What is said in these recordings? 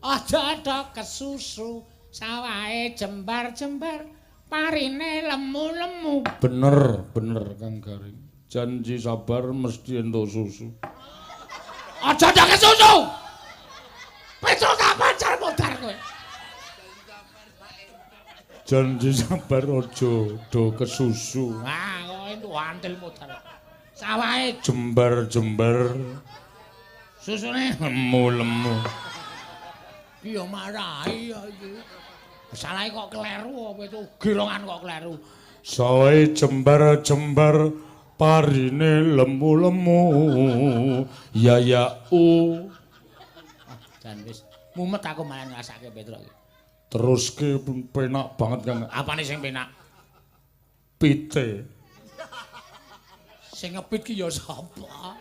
Aja ada kesusu, sawahe jembar-jembar, parine lemu-lemu. Bener, bener Kang Gareng. Janji sabar mesti entuk susu. Aja ada kesusu. Petruk tak pacar modar kowe. Janji sabar aja do kesusu. Wah, kok entuk antil modar. Sawahe jembar-jembar, susune lemu-lemu. Iki ya marahi ya iki. Salahe kok kleru apa itu? Girongan kok kleru. Sawahe jembar-jembar, parine lemu-lemu. Ya ya u. Ah, jan wis mumet aku malah ngrasake Petruk iki. Teruske penak banget Kang. Apane sing penak? Pite. Sing ngepit ki ya sapa?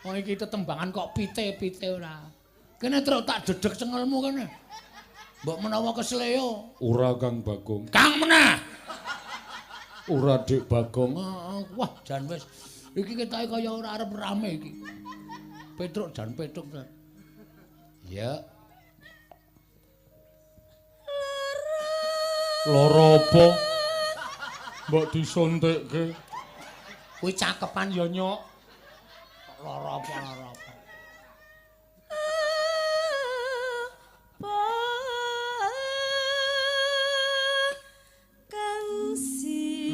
Wong iki tetembangan kok pite-pite ora. Kene truk tak dedeg cengelmu kene. Mbok menawa kesleo. Ora Kang Bagong. Kang meneh. Ora Dik Bagong. Wah, jan wis. Iki ketoke kaya ora arep rame iki. Petruk jan petruk. Ya. Lara apa? Mbok disuntikke. Kuwi cakepan ya, Nyok. Lara apa lara apa? Kang si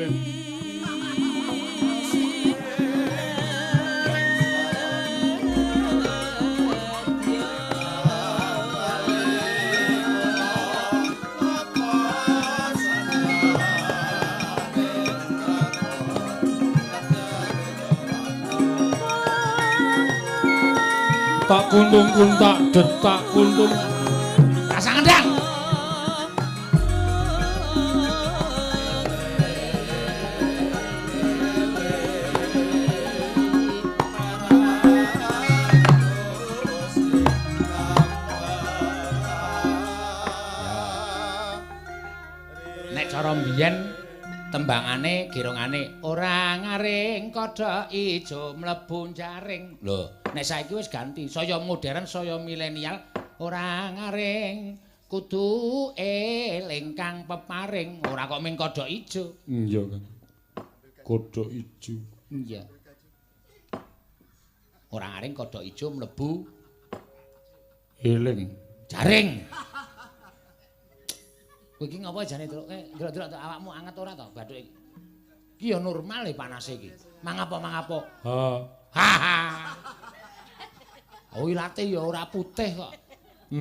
Tak kuntung kuntak detak kuntung. Rasa ngendang. Nek cara mbiyen tembangane girongane ora ngaring kodhok ijo mlebu jaring. Lho, nek saiki wis ganti, saya modern, saya milenial, ora ngaring kudu eling kang peparing, ora kok ming kodhok ijo. Iya, Kang. Kodhok ijo. Iya. Ora ngaring kodhok ijo mlebu eling jaring. Kowe iki ngapa jane, Truk? Delok-delok awakmu anget ora to bathuk iki? Iki ya normal e panase iki. Mangapa-mangapa. Ha. Ha ha. Oh ilate ya ora putih kok.